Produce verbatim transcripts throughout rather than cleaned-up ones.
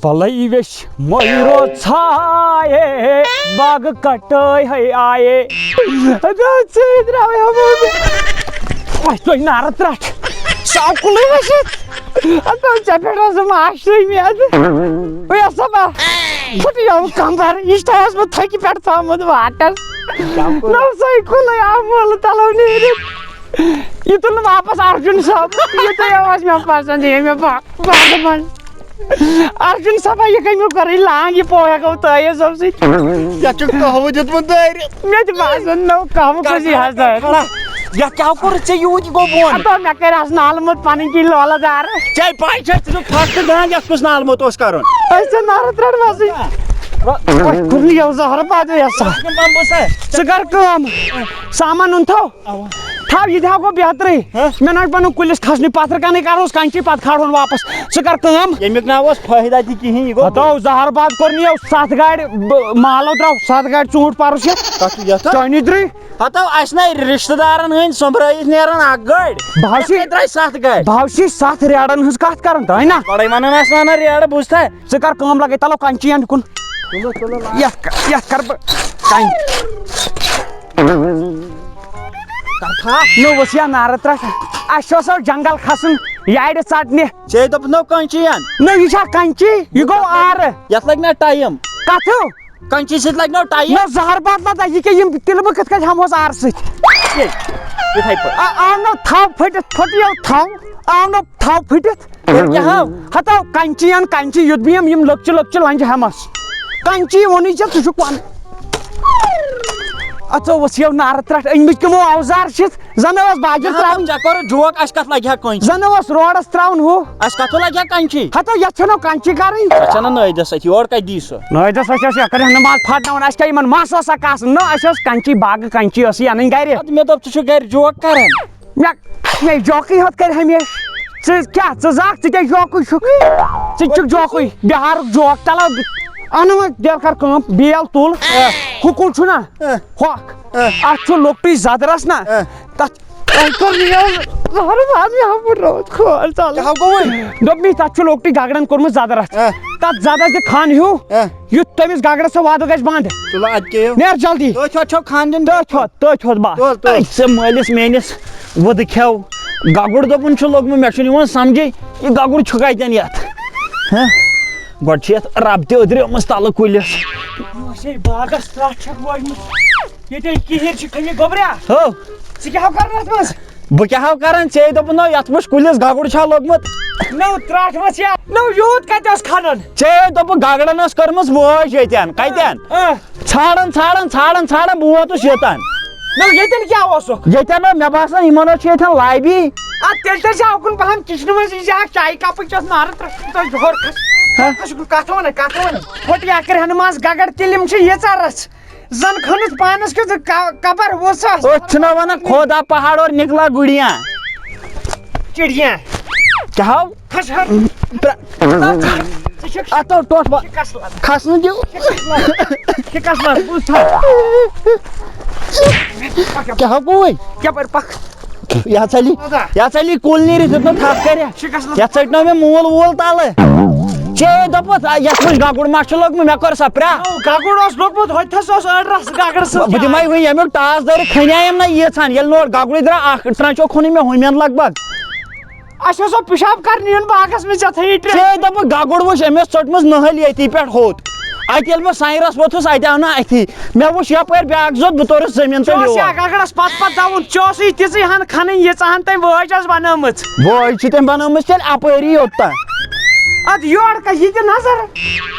بلے ویش مٲیرو ژھایے، باغ کٹٲے ہے آیے۔ ادا ژے درٛاوے ہمو مےٚ۔ وۄنۍ تُہۍ نارٕ ترٛٹھ۔ ساو کُلُے ؤسِتھ۔ ادا ژےٚ پٮ۪ٹھ اوس ماشٹرٕے مےٚ اَدٕ۔ وۄنۍ ٲس سا بہٕ پھُٹیو کمبر۔ یہِ چھُ تھوٚومُت بہٕ تھٔکہِ پٮ۪ٹھ تھوٚومُت واٹس۔ نہ سا یہِ کُلُے آو مٲلہٕ تلو نیٖرِتھ۔ یہِ تُل نہٕ واپس ارجُن صٲب۔ یہِ تُل اوس مےٚ پسنٛد، یہِ مےٚ با-، باغہٕ منٛز۔ ارجُن صٲبا، یہِ کٔمۍ کٔرٕے لانگ، یہِ پویا گوٚو تٲیٖز صٲب سۭتۍ۔ یتھ چھُکھ قہوٕ دیُتمُت دٲرِتھ۔ مےٚ تہِ باسان، نو قہوٕ کٔرۍ کٔژی حظ دٲرۍ۔ کھڑا۔ یا کیٛاہ کوٚرُتھ ژےٚ یوٗت، یہِ گوٚو بۄن؟ ہتو، مےٚ کٔرۍ آز نالہٕ موٚت پنٕنۍ کِنۍ لولہٕ دارٕ۔ ژےٚ پاے چھےٚ، ژٕ چھُکھ پھکھ تہٕ دانٛد یتھ کُس نالہٕ موٚت اوس کرُن؟ أسۍ چھِ نارٕ ترٛٹھ وسٕے۔ أسۍ کھُرنہٕ یو زہرٕ پتہٕ یسا۔ ژٕ کر کٲم، سامان اوٚن تھو۔ اوا۔ تھاو، یہِ تہِ ہا گوٚو بہترٕے۔ ہہ؟ مےٚ نہ حظ بنُن کُلِس کھسنُے، پتھرٕ کنٕے کرہوس کنچی، پتہٕ کھالہون واپس۔ ژٕ کر کٲم۔ ییٚمیُک نہ اوس فٲیدٕ تہِ کِہیٖنۍ، یہِ گوٚو ہتو، زہر باد کوٚر نہٕ یَو ستھ گاڑِ، ب-، مالو درٛاو ستھ گاڑِ ژوٗنٛٹھۍ پرُس یَتھ۔ تَتھ چھُ یَتھ ہا؟ چٲنی درٕے۔ ہتو، اَسہِ نہ رِشتہٕ دارن ہٕنٛدۍ سۄمبرٲیِتھ نیران اکھ گٲڑۍ۔ بہٕ حظ چھُس، تَتھ کَتہِ درٛاے ستھ گاڑِ؟ بہٕ حظ چھُس ستھ ریڈن ہٕنٛز کَتھ کران، تۄہہِ نہ؟ گۄڈَے وَنان ٲسۍ نہ، نہ ریڈ، بوٗزتھا؟ ژٕ کر کٲم، لگے تلو کنچی یَن کُن۔ یتھ کر، یتھ کر بہٕ کن۔ نو وسیا نارٕ ترٛٹھ۔ اَسہِ اوس جنگل کھسُن یارِ ژٹنہِ۔ ژےٚ دوٚپ نو کنچی اَن۔ نو، یہِ چھا کنچی؟ یہِ گوٚو آرٕ۔ یتھ لگہِ نا ٹایم؟ کتھٕ؟ کنچی سۭتۍ لگہِ نا ٹایم؟ نو زہر باد ما دَگہِ کینٛہہ، یِم تِلہٕ بہٕ کِتھ کٔنۍ ہٮ۪مہوس آرٕ سۭتۍ؟ یِتھَے پٲٹھۍ۔ آ، آو نو تھَو پھٔٹِتھ، پھٔٹیو تھَو، آو نو تھَو پھٔٹِتھ۔ تیٚلہِ کیٛاہ ہاو؟ ہتو کنچی اَن کنچی، یُتھ بہٕ یِم، یِم لۄکچہِ لۄکچہِ لنجہِ ہٮ۪مس۔ کنچی ووٚنُے ژےٚ، ژٕ چھُکھ ون-، اَژو ؤژھیو نارٕ ترٛٹھ، أنۍمٕتۍ کٕمو اوزار چھِتھ، زن اوس باجر نہ، ترٛاوُن۔ ژےٚ کوٚرُتھ جوک، اَسہِ کتھ لگہِ ہا کنچی؟ زن اوس روڈس ترٛاوُن ہُہ۔ اَسہِ کتھ لگہِ ہا کنچی؟ ہتو یتھ چھَنو کنچی کرٕنۍ۔ ژےٚ چھَنہ نٲیدس اَتھِ، یورٕ کتہِ دِیہِ سُہ؟ نٲیدس اَسہِ ٲس یہِ کران نماز پھٹناوان، اَسہِ کیٛاہ یِمن مس اوسا کاسُن؟ نہ، اَسہِ ٲس کنچی باغہٕ کنچی ٲسٕے اَنٕنۍ گرِ۔ اَدٕ مےٚ دوٚپ ژٕ چھُکھ گرِ جوک کران۔ مےٚ، مےٚ جوکٕے ہوت کرِ ہمیشہِ۔ ژٕ کیٛاہ، ژٕ زاکھ، ژٕ کیٛاہ جوکٕے چھُکھ؟ ژٕ تہِ چھُکھ جوکٕے، بِہارُک جوک۔ چلو، اَنہٕ وۄنۍ، تیٚلہِ کر کٲم، بیل تُل۔ ہُہ کُل چھُنہ؟ ہۄکھ۔ اَتھ چھُ لۄکٹُے زدرس نہ۔ تَتھ تۄہہِ کوٚر یہِ حظ زہرٕ باد، مےٚ ہا پھُٹرووُتھ کھوژ تَلہٕ۔ کیٛاہ گوٚوُے؟ دوٚپمَے، تَتھ چھُ لۄکٹُے گگرن کوٚرمُت زدرس۔ تَتھ زدرس دِ کھن ہیوٗ، یُتھ تٔمِس گگرس سُہ وَدُن گژھِ بنٛد۔ تُلہٕ اَدٕ کیٛاہ؟ نیر جلدی۔ تٔتھۍ ہیوٚت چھو کھن دیُن؟ تٔتھۍ ہیوٚت۔ تٔتھۍ ہیوٚت بس۔ تُل، تُل۔ أتھۍ ژےٚ مٲلِس میٲنِس وٕدٕ کھٮ۪و۔ گگُر دوٚپُن چھُ لوٚگمُت، مےٚ چھُنہٕ یِوان سمجھے، یہِ گگُر چھُ کتٮ۪ن یتھ؟ ہہ؟ گۄڈٕ چھِ یتھ رب تہِ أدریمٕژ تلہٕ کُلِس۔ یہِ اوس ہے باغس ترٛٹھ چھکھ لوجمٕژ۔ ییٚتہِ ہے کِہِرۍ چھِ کھٔنِتھ گوٚبریا۔ ہو۔ ژٕ کیٛاہ ہو کران اتھ منٛز؟ بہٕ کیٛاہ ہو کران؟ ژےٚ دوٚپُن نہ، یتھ وٕچھ کُلِس گگُر چھا لوٚگمُت۔ نو ترٛٹھ ؤژھ یا نو یوٗت کتہِ اوس کھنُن؟ ژےٚ دوٚپُکھ گگرن ٲس کٔرمٕژ وٲج ییٚتٮ۪ن۔ کتٮ۪ن؟ آ۔ ژھانڈان، ژھانڈان، ژھانڈان، ژھانڈان، بہٕ ووتُس یوٚتن۔ نہ، ییٚتٮ۪ن کیٛاہ اوسُکھ؟ ییٚتٮ۪ن نہ، مےٚ باسان، یِمن اوس ییٚتٮ۪ن لابی۔ اَدٕ تیٚلہِ تہِ چھِ اَکُن پَہَم کِچنہٕ منٛز یہِ زِ اَکھ چایہِ کَپٕچ یۄس نارٕ ترٛٹھ چھِ تۄہہِ ہورٕ کھس-، ہہ؟ تۄہہِ چھُکھ کَتھ وَنان، کَتھ وَنان؟ پھوٚٹ یَکرِ ہَنہٕ منٛز گَگَر تِلِم چھِ ییٖژاہ رَژھ۔ زَن کھٔنِس پانَس کیُتھ ک-، کَبَر ووٚژھ۔ أتھۍ چھِنہ وَنان، خدا پہاڑ اور نکلا گُڑیاں۔ چِڑیاں۔ کیٛاہ ہو؟ کھس ہر۔ ترٛ-، ژٕ چھُکھ اتھ اوس ٹوٹھ با-، شِکس لد۔ کھسنہٕ دِو۔ شِکس لد، شِکس لد، بوٗز تھا۔ کیٛاہ ہو گوٚوُے؟ یپٲرۍ پکھ۔ یا ژَلی، یا ژَلی کُل نیٖرِتھ، دیُت نہٕ تھپھ کَرِ۔ شِکس لد۔ یا ژٔٹنو مےٚ مول وول تَلہٕ۔ ژےٚ دوٚپُتھ، آ، یَتھ منٛز گگُر ما چھُ لوٚگمُت؟ مےٚ کٔر سا پرٛاہ۔ نو، گگُر اوس لوٚگمُت، ہوٚتہِ تھَس اوس أڑ رَس گگرٕ سۭتۍ۔ بہٕ دِمَے وۄنۍ ییٚمیُک ٹاس دٲرِتھ، کھَنیٛایم نہ ییٖژ ہَن۔ ییٚلہِ نہٕ اورٕ گگرُے درٛاو، اکھ ٹرٛنٛچو کھوٚنُے مےٚ ہُمٮ۪ن لگ بگ۔ اَسہِ اوس سۄ پِشاب کرنہِ یُن باغس منٛز، ژےٚ تھٲیی ٹرٛے۔ ژےٚ دوٚپُکھ گگُر وٕچھ، أمۍ ٲس ژٔٹمٕژ نٔہٕلۍ ییٚتی پٮ۪ٹھ ہوٚت۔ اَتہِ ییٚلہِ بہٕ سایرس ووٚتھُس، اَتہِ آو نہٕ اَتھی۔ مےٚ وُچھ یپٲرۍ بیٛاکھ زوٚد، بہٕ توٚرُس زٔمیٖن تہٕ ژےٚ اوس یور۔ یا گگرس پتہٕ پتہٕ دَوُن، ژےٚ اوسُے تِژٕے ہن کھنٕنۍ، ییٖژاہ ہن تٔمۍ وٲج ٲس بنٲومٕژ۔ وٲج چھِ تٔمۍ بنٲومٕژ تیٚلہِ اَپٲری یوٚت تام۔ اَدٕ یورٕ کَتھ، یہِ تہِ نظر۔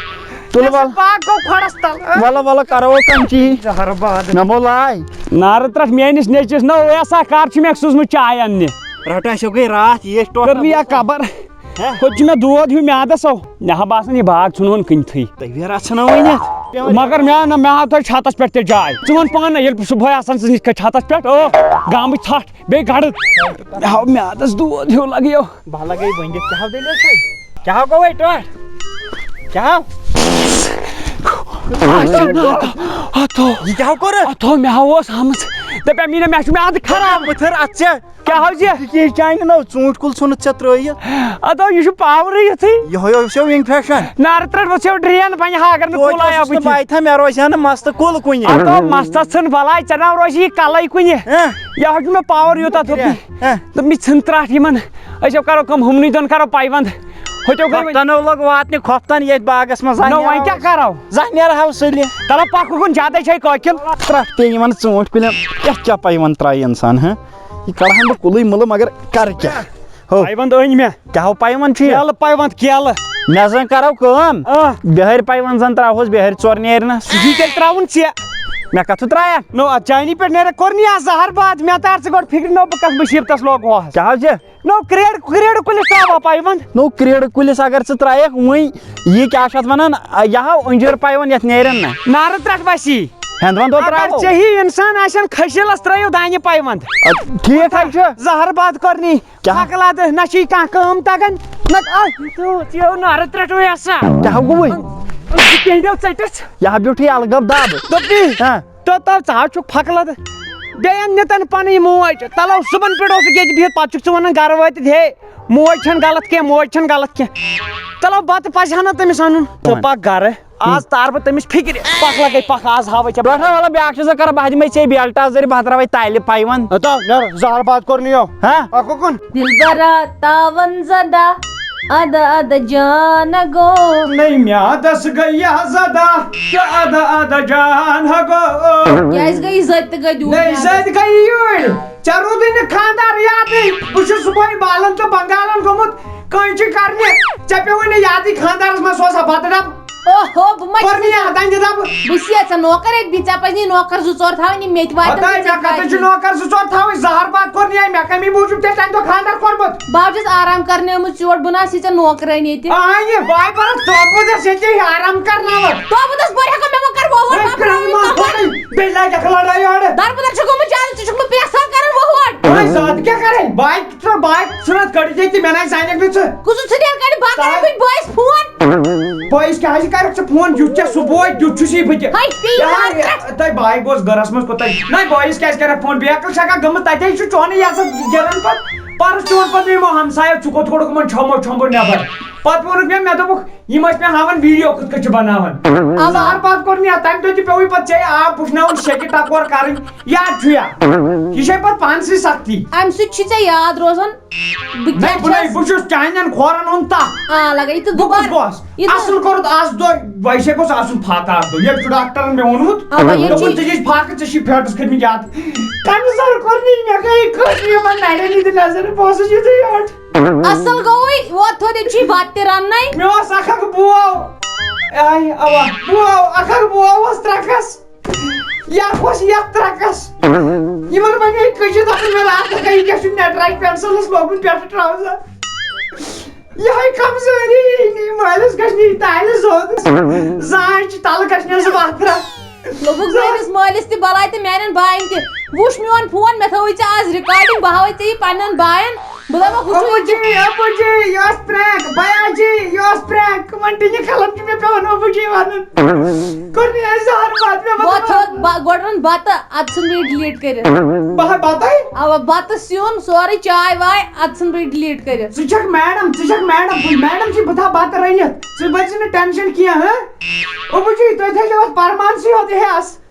تُلہٕ یۄس وَل۔ باغ گوٚو کھۄڈس تل، ہہ؟ وَلہٕ وَلہٕ کرو وۄنۍ کَنچی۔ زہر باد۔ مےٚ مول آے۔ نارٕ ترٛٹھ میٲنِس نیٚچوِس نہ، اویا سا کر چھُ مےٚ سوٗزمُت چاے اَننہِ؟ رٹان چھو گٔے راتھ یہِ ٹوٹھ۔ کٔر نہٕ یا قبر۔ ہہ؟ ہوٚتہِ چھُ مےٚ دود ہیوٗ میادس، او۔ مےٚ ہا باسان یہِ باغ ژھُنہون کٕنتھٕے۔ تَویرا ژھٕنو ؤنِتھ۔ مگر مےٚ آو نہ، مےٚ آو تۄہہِ چھتس پٮ۪ٹھ تہِ جاے۔ ژٕ وَن پانہٕ، ییٚلہِ بہٕ صُبحٲے آسان ژٕ نِش چھتس پٮ۪ٹھ، او، گامٕچ ژھٹھ، بیٚیہِ گڑٕ۔ مےٚ آو میادس دود ہیوٗ لگیو۔ بہٕ لگے ؤنِتھ، کیٛاہ دٔلیٖل چھے؟ کیٛاہ گوٚو وۄنۍ ٹوٹھ؟ کیٛاہ؟ ہتو۔ یہِ کیٛاہ کوٚرُتھ؟ ہتو، مےٚ ہا اوس آمٕژ دَپیٛاو مےٚ، مےٚ چھُ میٛادٕ خراب۔ پٔتھٕر اَتھ ژےٚ۔ کیٛاہ حظ یہِ؟ یہِ کیٛاہ چھِ چانہِ نو ژوٗنٛٹھۍ کُل ژھُنُتھ ژےٚ ترٛٲیِتھ؟ اَدٕ یہِ چھُ پاورٕے یُتھُے۔ یِہوٚے اوس یو اِنفٮ۪کشَن۔ نارٕ ترٛٹھ وٕژھ یو ڈرٛین پنٛجہِ ہا، اگر نہٕ توتہِ کُل آیو اوسُس نہٕ بٕتھِ۔ بہٕ اَتہِ، مےٚ روزِ ہا نہٕ مَستہٕ کُل کُنہِ۔ اَدٕ مَستَس ژھٕن بَلاے، ژےٚ نہ روزِ یہِ کَلَے کُنہِ۔ ہہ؟ یہِ حظ چھُ مےٚ پاوَر یوٗتاہ توٚتُے۔ ہہ؟ دوٚپ مےٚ ژھٕن ترٛٹھ یِمَن، أسۍ ہو کَرو کٲم، ہُمنٕے دۄن کَرو پَیوَنٛد۔ ہُتیو گٔے وۄنۍ۔ خۄفتن لوگ واتنہِ، خۄفتن ییٚتہِ باغس منٛز۔ نہ، وۄنۍ کیٛاہ کرو؟ زانہِ نیرٕ ہاو سُلہِ۔ تَلہ پکھ اُکُن، زیادَے چھے کٲکِل۔ ترٛٹھ پیٚیہِ یِمن ژوٗنٛٹھۍ کُلٮ۪ن۔ یَتھ کیٛاہ پَیوَنٛد ترٛایہِ اِنسان، ہہ؟ یہِ کڑہن بہٕ کُلٕے مُلہٕ، مگر کر کیٛاہ؟ ہو۔ پَیوَنٛد أنۍ مےٚ۔ کیٛاہ ہو پَیوَنٛد چھُ یہِ؟ کیلہٕ پَیوَنٛد، کیلہٕ۔ مےٚ زَن کرو کٲم۔ آ۔ بِہٲرۍ پَیوَنٛد زَن ترٛاوہوس، بِہٲرۍ ژور نیرِ نہ۔ سُہ چھُے تیٚلہِ ترٛاوُن ژےٚ۔ مےٚ کَتھ ترٛایَکھ؟ نو، اَتھ چانی پٮ۪ٹھ نیرَکھ، کوٚر نہٕ یہِ آز زَہر باد۔ مےٚ تار ژٕ گۄڈٕ فِکرِ، نو، بہٕ کَتھ مُصیٖبتَس لوگہوس۔ کیٛاہ حظ چھِ؟ نو، کرٛیڈ، کرٛیڈ کُلِس ترٛاوہا پَیوَنٛد۔ نو، کرٛیڈ کُلِس اگر ژٕ ترٛایَکھ وۄنۍ، یہِ کیٛاہ چھُ اَتھ وَنان، یہِ ہاو أنجیٖر پَیوَنٛد یَتھ نیرن نہ۔ نارٕ ترٛٹھ وَسی۔ ہٮ۪نٛدوَن دۄد اگر ترٛاوو۔ ژےٚ ہی اِنسان آسن کھٔسیٖلَس ترٛٲیِو دانہِ پَیوَنٛد۔ اَدٕ ٹھیٖک حظ چھُ۔ زَہر باد کٔرنی۔ کیٛاہ؟ پھَکہٕ لَدٕ، نہ چھِ یہِ کانٛہہ کٲم تَگان۔ نہ، آ، یہِ ترٛوو، یہِ اوٚن نارٕ ترٛٹھ وۄنۍ آسان۔ کیٛاہ گوٚوُے؟ یہِ کیٚنٛڈیو ژٔٹِتھ۔ یہِ ہا بیوٗٹھٕے اَلہٕ گَب دَب۔ دوٚپنی۔ ہاں۔ تہٕ تو ژٕ حظ چھُکھ پھَکہٕ لَدٕ۔ بیٚیہِ أنۍ نہٕ تَنہٕ پَنٕنۍ موج۔ تَلو صُبحن پٮ۪ٹھ اوسُکھ ییٚتہِ بِہِتھ، پَتہٕ چھُکھ ژٕ وَنان گَرٕ وٲتِتھ، ہے، موج چھَنہٕ غلط کینٛہہ، موج چھَنہٕ غلط کینٛہہ۔ تَلو بَتہٕ پَزِ ہا نہ تٔمِس اَنُن۔ ژٕ وَن۔ پَکھ گَرٕ۔ آز تارٕ بہٕ تٔمِس فِکرِ۔ پَکھ لَگَے پَکھ، آز ہاوَے ژےٚ بہٕ۔ ٹوٹھا والا بیٛاکھ چھُ سا کَران، بہٕ ہا دِمَے ژےٚ بیلٹ آز ضٔرِتھ، بہٕ ہا ترٛاوَے تَلہِ پَیوَنٛد۔ ہتا، نیر، زَہر باد کوٚر نہٕ یو۔ ہاں؟ اَکھ کُکُن۔ دلبرا تاون زدہ، ادا ادا جان گو۔ نئی میادس گئی زدہ، تہٕ ادا ادا جان گو۔ کیٛازِ گٔے زٔدۍ تہٕ گٔے دوٗر نئی میادس؟ زٔدۍ گٔے یوٗرۍ۔ ژےٚ روٗدُے نہٕ خانٛدار یادٕے۔ بہٕ چھُس صُبحٲے بالن تہٕ بنگالن گوٚمُت کٲنچہِ کرنہِ۔ ژےٚ پیوٚوُے نہٕ یادٕے خانٛدارس منٛز سُہ اوسا بتہٕ ڈبہٕ۔ اوہو، بہٕ ما کوٚر چھَس نہٕ یہِ یژھان۔ ہدن دِ دبہٕ۔ بہٕ چھَس یژھان نوکر ییٚتہِ بِہِتھ، ژےٚ پَزِ نہٕ نوکر زٕ ژور تھاوٕنۍ، یِم مےٚ تہِ واتن ہداے، تہٕ ژےٚ مےٚ کَتٮ۪ن چھِ واتہِ۔ نوکر زٕ ژور تھاوٕنۍ؟ زہر باد کوٚر نہٕ أمۍ، مےٚ کَمہِ موٗجوٗب ژےٚ تَمہِ دۄہ خانٛدر کوٚرمُت؟ بہٕ حظ چھَس آرام کرنٲومٕژ یور، بہٕ نہ حظ چھِ ژےٚ نوکرٲنۍ ییٚتہِ۔ آ، یہِ بایہِ پَرَکھ ژوٚپمُت ژےٚ، ژےٚ کیٛاہ یہِ آرام کرناوَکھ؟ دوٚپمُت حظ، بہٕ ہٮ۪کو مےٚ وۄنۍ کَر وۄہَر وۄنۍ پَکناوٕنۍ کَرٕنۍ ما کَپٲرۍ؟ کھۄتٕے، بیٚیہِ لَگہِ اَکھ لڑٲے اورٕ۔ دربٕدر چھُ گوٚمُت زیادٕ، ژٕ چھُکھ نہٕ پرٛٮ۪س ہَن کران وۄہَر۔ وۄنۍ زیادٕ کیٛاہ کَرٕنۍ؟ بایہِ ژٕ بایہِ ژھٕنَتھ کٔڑِتھ ییٚتہِ، مےٚ نَے زانٮ۪کھ نہٕ ژٕ۔ کُس ژھٕنیٛاکھ کٔڑِتھ؟ بہٕ تۄہہِ کَرٕ وٕنہِ بٲیِس فون۔ بٲیِس کیٛازِ کَرَکھ ژٕ فون؟ یُتھ ژےٚ سُہ بوے، تیُتھ چھُسی بہٕ تہِ۔ ہے، پی یار، یار، ترٛٹھ۔ تۄہہِ بایہِ گوٚژھ گَرَس منٛز کوٚت تۄہہِ؟ نَے، بٲیِس کیٛازِ کَرَکھ فون؟ بیکٕل چھَکھا گٔمٕژ؟ تَتہِ ہے چھُ چونُے یہِ ہسا گِرَن پَتہٕ۔ پَرُس چون پَتہٕ یِمو ہمسایو، ژٕ کوٚت کوٚڑُکھ یِمَن چھۄمبو چھۄمبو نٮ۪بَر؟ پَتہٕ ووٚنُکھ مےٚ، مےٚ دوٚپُکھ، یِم ٲسۍ مےٚ ہاوان ویٖڈیو کِتھ کٔنۍ چھِ بَناوان۔ اَوا۔ زَہر باد کوٚر مےٚ، تَمہِ دۄہ تہِ پیوٚوُے پَتہٕ ژےٚ آب پُشناوُن، شیٚکہِ ٹَکور کَرٕنۍ۔ یاد چھُ یا؟ یہِ چھے پَتہٕ پانسٕے سختی۔ اَمہِ سۭتۍ چھِ ژےٚ یاد روزان۔ بہٕ نَے، کیٛاہ بہٕ نَے، چھَس؟ بہٕ چھُس چانٮ۪ن کھورَن ہُنٛد تَپھ۔ آ، لَگے، یہِ تہٕ بہٕ کُس دوبارٕ، گوس؟ یہِ تہٕ اَصٕل کوٚرُتھ اَز دۄہ، ویسے گوٚژھ آسُن فاقہٕ اَکھ دۄہ۔ ییٚلہِ چھُ ڈاکٹرَن مےٚ ووٚنمُت، آ، وۄنۍ ییٚلہِ دوٚپُن، چھِ ژےٚ چھِ فاقہٕ، ژےٚ چھِ فیٹٕس کھٔتمٕتۍ یَتھ۔ کَمہِ سَرٕ کوٚر نہٕ مےٚ گٔے خۄش یِمَن نَرٮ۪ن ہِنٛدِ نظرِ، بہٕ اوسُس یُتھُے یوت۔ اَصٕل گوٚوُے، ووت تھوٚد، یہِ چھُے بَتہٕ تہِ رَننَے۔ مےٚ اوس اَکھ اَکھ بوو۔ آے، اَوا، بوو، اَکھ اَکھ بوو اوس ترٛکَس۔ یَتھ اوس یَتھ ترٛکَس۔ یِمَن وَنے کٔجہِ دَپُن مےٚ راتھ لَگا، یہِ کیٛاہ چھُ نٮ۪ٹراج پٮ۪نسَلَس لوگمُت پٮ۪ٹھٕ ٹرٛاوزَر؟ یِہوٚے کمزوری یی نہٕ، مٲلِس گژھِ نہٕ یہِ تالہِ زوٚد۔ زانٛچ تَلہٕ گژھِ نہٕ زٕ وَتھ ترٛٹھ۔ لوٚگُکھ میٛٲنِس مٲلِس تہِ بَلاے تہٕ میٛانٮ۪ن بایَن تہِ۔ وٕچھ میون فون، مےٚ تھٲوٕے ژےٚ آز recording، بہٕ ہاوَے ژےٚ یہِ پنٛنٮ۪ن بایَن۔ بہٕ دَپَکھ، وٕچھِو، ابو جی، ابو جی، یہِ ٲس prank، بیا جی، یہِ ٲس prank۔ وۄنۍ ٹِنہِ خلق چھُ مےٚ پٮ۪وان ابو جی وَنُن۔ کوٚر مےٚ اَسہِ زہر بَتہٕ، مےٚ ووٚن وۄتھ تھوٚد، بہ-، گۄڈٕ رَن بَتہٕ، اَدٕ ژھٕن بیٚیہِ delete کٔرِتھ۔ بہٕ ہا بَتَے؟ اَوا، بَتہٕ سیُن، سورُے چاے واے، اَدٕ ژھٕن بیٚیہِ delete کٔرِتھ۔ ژٕ چھَکھ madam، ژٕ چھَکھ madam، بہٕ madam چھِ، بہٕ تھاوٕ بَتہٕ رٔنِتھ۔ ژٕ بٔرۍ زِ نہٕ tension کینٛہہ، ہہ؟ ابو جی، تُہۍ تھٲیزیو اَتھ پَرمانسٕے یوت ہٮ۪س۔